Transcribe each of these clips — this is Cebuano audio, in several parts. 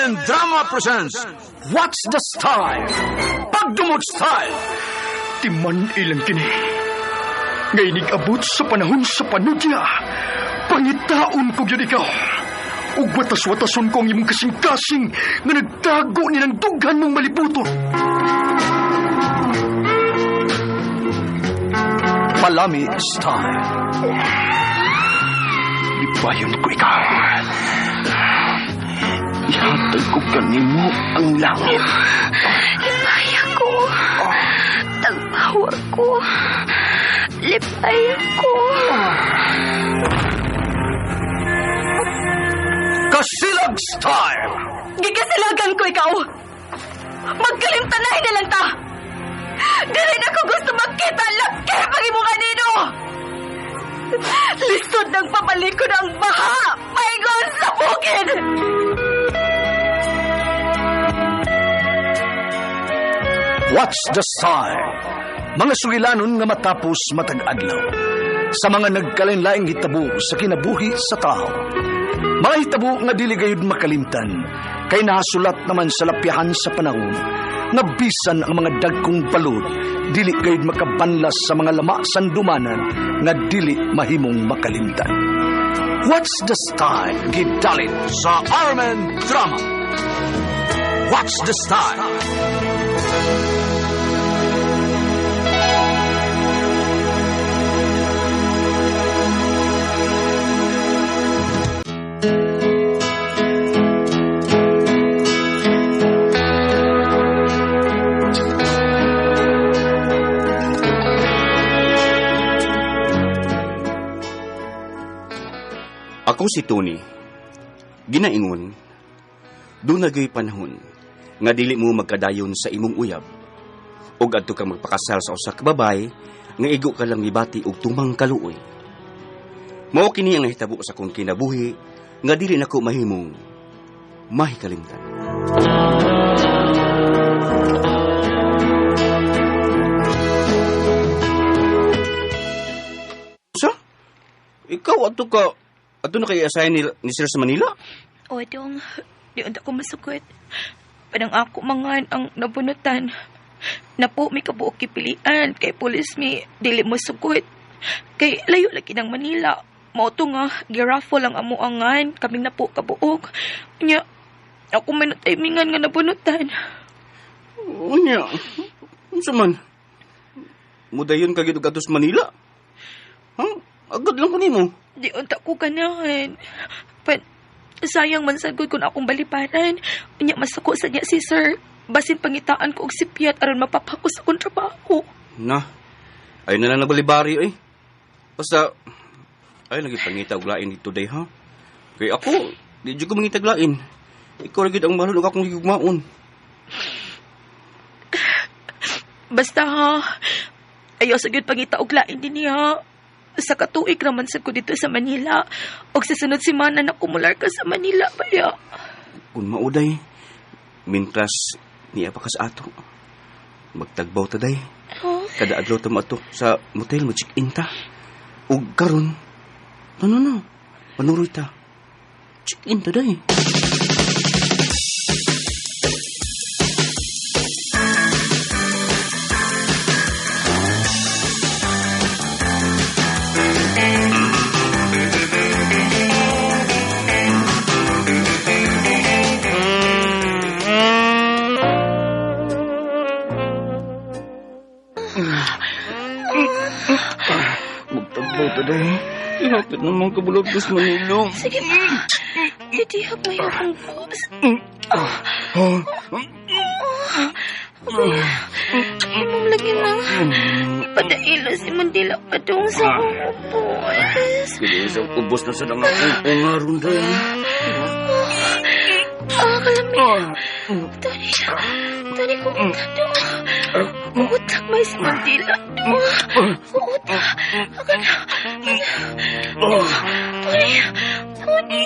RMN Drama presents What's the Style? Pagdumot Style! Timan ilang kini. Ngay abot sa panahon sa panudya. Pangitaon ko gyud ikaw. Ug watas-watason ko ang imong kasing-kasing nga nagtago nilang dughan mong malibuton. Palami Style. Lipayon ko ikaw. Ihatag ko kanimo ang langit. Lipaya ko. Tagpawa ko. Lipaya ko. Kasilag Style! Gigasilagan ko ikaw. Magkalimtanahin na lang ta. Dili na ko gusto magkita laki pag imo kanino. Lisod ng pabalikon ang baha. Paingon sa bukid. What's the Style? Mga sugilanon nga matapos matag adlaw. Sa mga nagkalain-laing hitabo sa kinabuhi sa tao. Mga hitabo nga dili gayud makalimtan, kay nahasulat naman sa lapyahan sa panahon, nga bisan ang mga dagkong balod, dili gayud makabanlas sa mga lama sandumanan nga dili mahimong makalimtan. What's the Style? Gidalit sa RMN Drama. What's the Style? Ako si Tony. Ginaingon, dunagay panahon nga dili mo magkadayon sa imong uyab. Ug adto ka magpakasal sa usa ka babay nga igo ka lang mibati og tumang kaluoy. Mao kini ang nahitabo sa akong kinabuhi nga dili nako mahimong mahikalimtan. Sa? Ikaw adto ka ato na kay assign ni Sir sa Manila? O, dong. Di unta ko masukot. Panang ako mangan ang nabunutan. Napo, may kabuok kipilian. Kay pulis mi, dili mo sukot. Kay layo lagi ng Manila. Mao to nga, giraffle ang amuangan. Kaming napo kabuok. Nya, ako may natimingan nga nabunutan. Unya, unsa man? Mudayon ka gyud og adto sa Manila? Ha? Agad lang ko nimo. Di unta ko ganahan. Pan, sayang man sad gud kung akong baliparan. Unya masako sa niya si sir. Basin pangitaan ko og sipyat aron mapapako sa akong trabaho. Na, ay na lang nagbalibari oy. Basta, ay lagi pangita og lain dito day ha. Kay ako, di jud ko mangitag lain. Ikaw ra gyud ang mahal og akong gigugmaon. Basta ha, ayaw sa gyud pangita og lain din niya. Sa katuig raman sad ko dito sa Manila. Og sa sunod semana na kumular ka sa Manila baya. Kung mauday, mintras niya pa ka sa ato. Magtagbaw ta day. Oh, Kada adlaw ta mo ato sa motel mo check-in ta. Ug karon, no, panuroy ta. Check-in ta day. Magtagbaw ta day. Ihapit naman kabulog sa Manila. Sige pa. Gidihap mo yung akong boss. Imong lagi na. Ipadailo si Mandila padung sa akong ubos. Kaya sa ubos na sa lang akong ungaron day. Ah, kalami. Tony, Tony, kumuta do. Utak may si Mandila do. Utak. Ako na. Tony, Tony.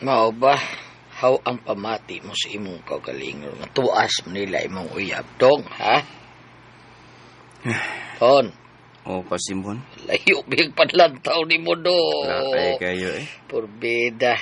Mao ba? How ang pamati mo sa imong kaugalingon nga tuas Manila imong uyab dong, ha? Ton. O, Pasimbon. Layo big panlantaw ni mo do. Lakay kayo eh. Porbida.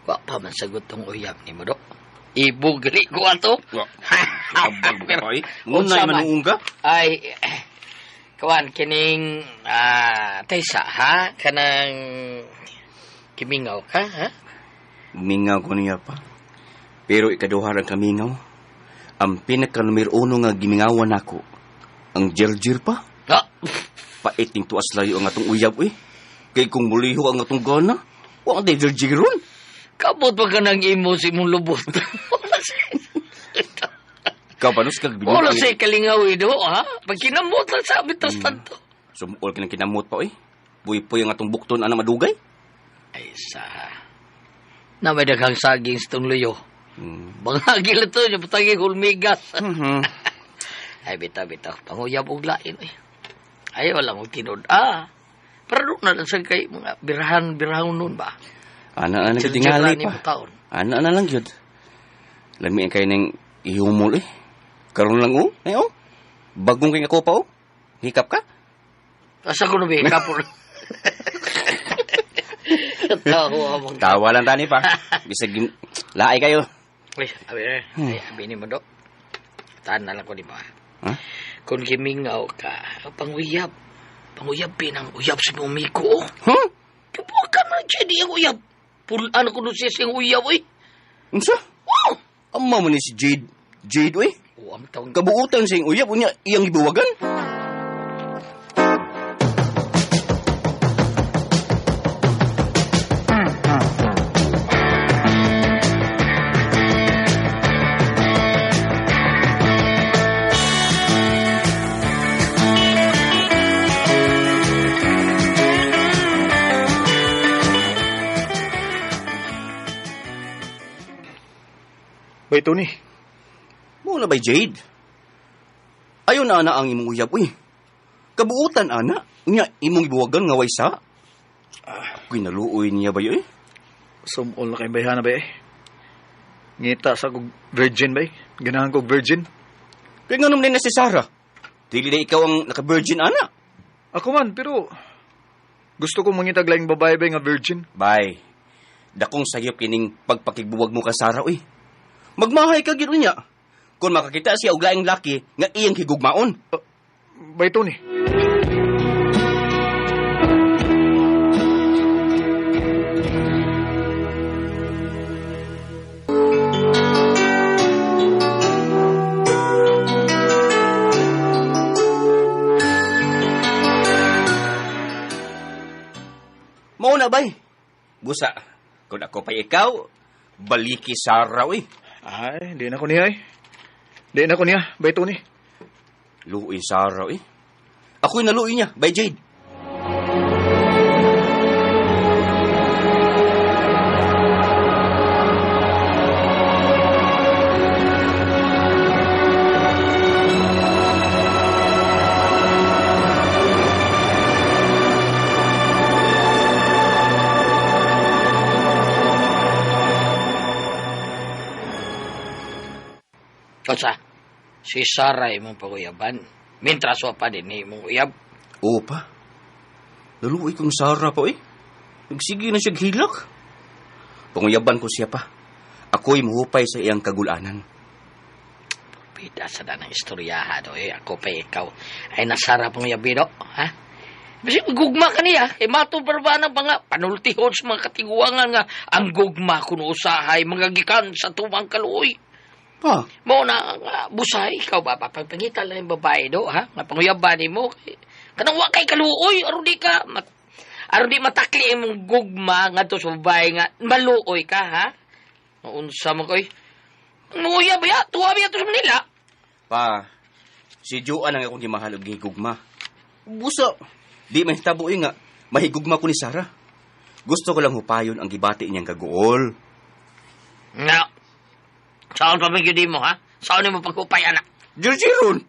Wa pa man sagot tong uyab ni mo do. Ibog gali ko ato. Abag ba eh? Ngunay manuong ka? Ay, kawan, kining, taysa, ha? Kanang, kimingaw ka, ha? Mingaw ko niya pa. Pero ikaduha ang kamingaw. Ang pinaka-numero uno nga gimingawan nako, ang jirjir pa. Ha? Pait ning tuas layo ang atong uyab, eh. Kay kung muliho ang atong gana, wa ang jirjiron. Kamot pa ka ng imo sa imong lubot. Kabanos kag binuang. Wala sa'y kalingaw, eh, do, ha? Pag kinamot lang sa amin, tas tanto. Sumuol ka ng kinamot pa, eh. Buy-puy ang atong bukton, ana madugay. Ay, sa... Na may daghang saging sa itong luyo. Bangagi lang ito, yung pataging hulmigas. Ay, bitaw, bitaw. Panguyab og lain, eh. Ay, wala mong tinod. Ah, pero doon na lang sa kay mga birahan-birahan nun ba? Ana, ana, Chil-chilan tingali ni pa. taon. Ana, ana lang yun. Lamian kayo ng ihumol, eh. Karon lang, oh. Ay, oh. Bagong kay ako pa, oh. Hikap ka? Asa ko na ba, hikap? Tawa mo. Tawa lang tani pa. Bisag, laay kayo. Ay, abi, ay, abi ni mo, do. Taan na lang ko ni mo, Ha? Kung gimingaw ka, panguyab. Panguyab, pinang uyab sa mong miko, oh. Huh? Kibuha ka man, Jedi, ang uyab. Pulaan ko nun siya siyang uyab, oy. Unsa? Wow! Ama mo ni si Jade. Jade, oy. Oh, ang taong... Kabuutan siyang uyab, unya, iyang ibuwagan. Bay, Tony. Muna ba, Jade? Ayon na, ana, ang imong uyab, uy. Kabuutan, ana. Unya, imong ibuwagan nga waysa. Ako'y naluoy niya ba yun, eh? Sumol na kay bayhana ba, eh. Ngita sa kog virgin ba, eh. Ganahan kog virgin. Kaya nga naman na si Sarah. Dili na ikaw ang naka-virgin, ana. Ako man, pero gusto ko mangitag laing babae ba nga virgin. Bay, dakong sayop kining pagpakigbuwag mo ka, Sarah, uy. Magmahay ka gyud niya. Kung makakita siya og laing laki nga iyang higugmaon. Bay, Tony. Mao na, bay. Busa, kung ako pa ikaw, baliki Sarah, uy. Ay, di na ko niya, eh. Di na ko niya, bay Tony. Luoy Sarah, eh. Ako'y naluoy niya, bay Jade. Osa, si Sarah imong paguyaban. Mintras wa pa din ni imong uyab. Oo pa. Naluoy kong Sarah pa, eh. Nagsige na siya hilak. Panguyaban ko siya pa. Ako'y muhupay sa iyang kagulanan. Pida sa danang istoryaha do, eh. Ako pa ikaw. Ay nasara pang uyabi do, ha? Basi gugma ka niya. Eh, matubar ba ng mga panultihon sa mga katiguangan nga ang gugma kuno usahay mga gikan sa tumang kaluoy. Pa? Mao na nga, busay, ikaw ba, papagpangita lang yung babae do, ha? Nga panguyaban ni mo. Kanang wa kay kaluoy, aron di ka, aron di matakli imong gugma ngadto sa babae nga, maluoy ka, ha? Unsa man koy? Nguya ba ya? Tuwa ba ya to sa Manila? Pa, si Joan ang akong gimahal og gigugma. Busa, di man hitabo nga, mahigugma ko ni Sarah. Gusto ko lang hupayon ang gibati niyang kaguol. Nga. Saan pa may mo, ha? Saan mo paghupay, anak? Jirjiron!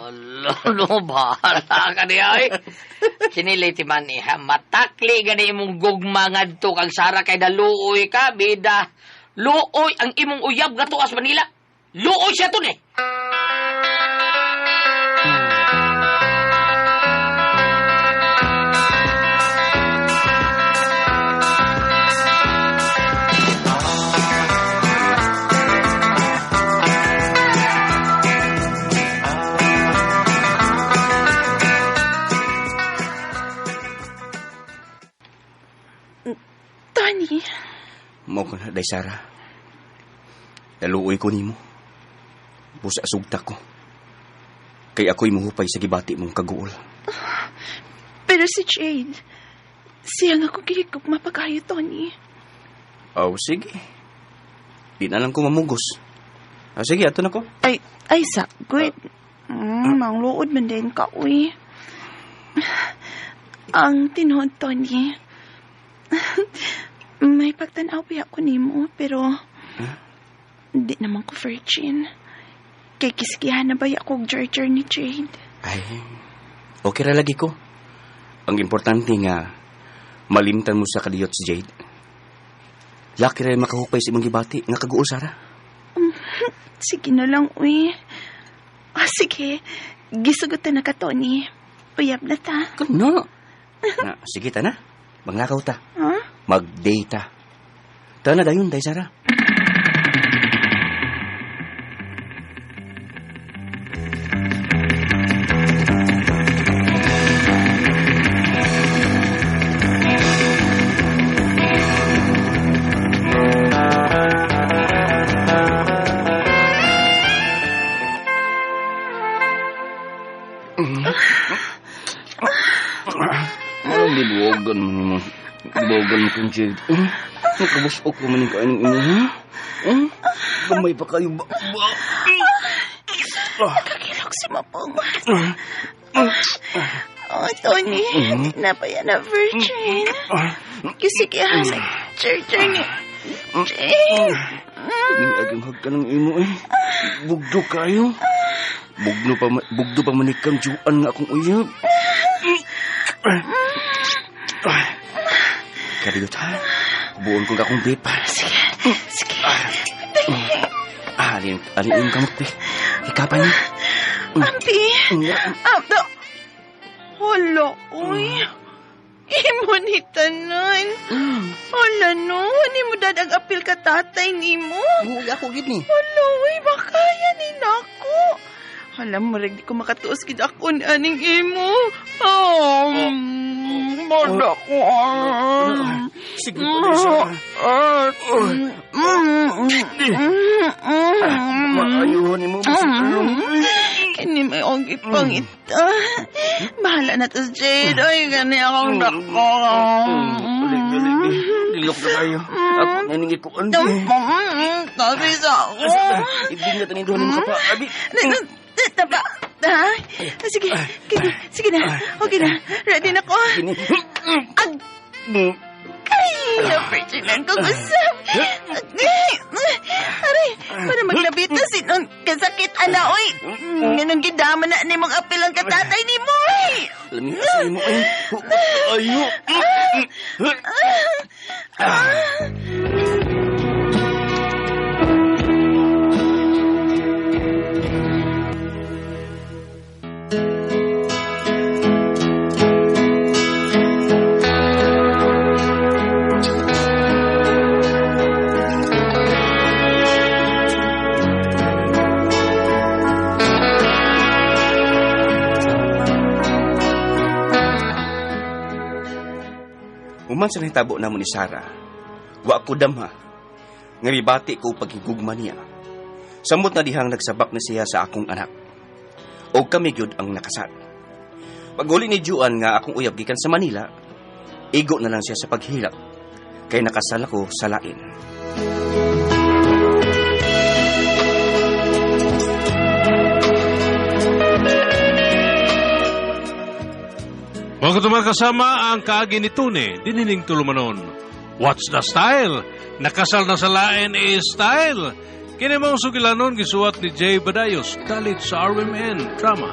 Alo, no, bahala ka niya, eh. Sinilay ti man eh, ha? Matakli gani imong gugma ngadto kang Sara kay daluoy ka, bida. Luoy ang imong uyab nga tuas Manila. Luoy siya to ni. Tony, Mao ko na, Day Sara. Naluoy ko nimo. Busa sugta ko. Kay ako'y muhupay sa gibati mong kaguol. Pero si Jade, siya nga akong gihigugma pagayo, Tony. Oh, sige. Di na lang ko mamugos. Ah, sige, ato na ko. Ay, ay, sa, good. Mangluod man din ka, uy. Ang tinuod, Tony. May pagtanaw pa ako nimo, pero di naman ko virgin. Kay kisigihan na ba ako og jarjar ni Jade? Ay, okay ra lagi ko. Ang importante nga, malimtan mo sa kadiyot si Jade. Laki ra makahupay sa imong gibati nga kaguol, Sara. Sige na lang, uy. Ah, sige. Gisugutan na ka, Tony. Uyab na ta. Kuno. Na, sige ta na. Manglakaw ta. Huh? Mag-date ta. Ta na dayon, day Sara. Anong bibuwagan mo naman? Bibuwagan mo kong Jade. Nakabusok ko man yung kainin ino, ha? Gamay pa kayo ba? Kakilok si Mapungas. Oh, Tony, di na pa yan na virgin. Kisigihan sa jarjar ni Jade. Agang hag ka ng imo eh. Bugdo kayo. Bugdo pa manik kang juan nga akong uyab. Kadiyot ha. Buon ko akong babe. Sige, sige. Ah, alin yung kamot eh. Ikapan niya. Ampi. Ah, da. Hala, uy. Imo ni tanan. Hala, no. Ni mo dad ang apil ka tatay ni mo. Buog ako gid ni. Hala, uy. Makaya ni nako. Hala, murag di ko makatuos gid ako ni aning imo. Oh, mada ko. Sige pa din siya. Maayuhan ni mo. Kini may og ipangita. Bahala na to, Jade. Ay, gani akong dako. Dali, dali. Dilok na kayo. Ako naning ikuan. Tabi sa ako. Ibig na tanin doon mo kapa. Abi. Taba. Ha? Sige, sige, sige na. Okay na. Ready na ko. Ag... Ay, na-virginan ko usap. Aray, para maglabita si nung kasakit, ana, oy. Nganong gidama na ni mong apil ang katatay ni mo, oy. Lami asa mo ay. Ayo. Human sa nahitabo namo ni Sara, wa ko damha, nga mibati ko paghigugma niya. Samot na dihang nagsabak na siya sa akong anak. O kami gyud ang nakasal. Pag-uli ni Juan nga akong uyab gikan sa Manila, igo na lang siya sa paghilak, kay nakasal ako sa lain. Mga katumang kasama ang kaagi ni Tune, dinining tulumanon. What's the style? Nakasal na sa lain is style. Kini mong sugilanon gisuwat ni Jay Badayos, dalit sa RMN Drama.